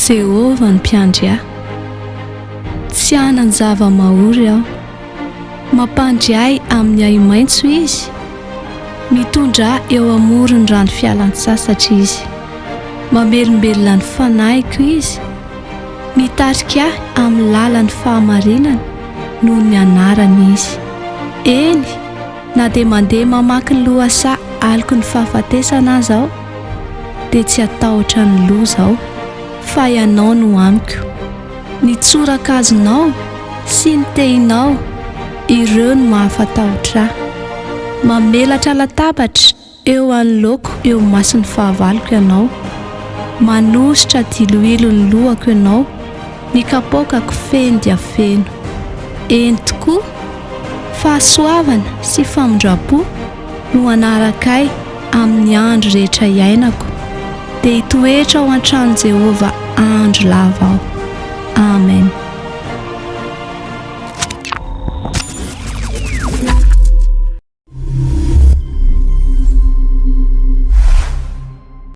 Jehovah no mpiandry ahy. Tsy hanan-java-mahory aho. Mampandry ahy amin'ny ahi-maitso Izy. Mitondra ahy eo amoron'ny rano fialan-tsasatra Izy. Mamelombelona ny fanahiko Izy. Mitarika ahy amin'ny lalan'ny fahamarinana noho ny anarany Izy. Eny, na dia mandeha mamaky ny lohasaha aloky ny fahafatesana aza aho, dia tsy hatahotra ny loza aho, fa Ianao no amiko. Ny tsorakazonao sy ny tehinao, ireo no mahafatahotra ahy. Mamelatra latabatra eo anoloako eo imason'ny fahavaloko Ianao. Manosotra diloilo ny lohako Ianao, ny kapoakako feno dia feno. Eny tokoa, fahasoavana sy famindram-po no hanaraka ahy amin'ny andro rehetra iainako, dia hitoetra ao an-tranon'i Jehovah andro lava aho. Amen.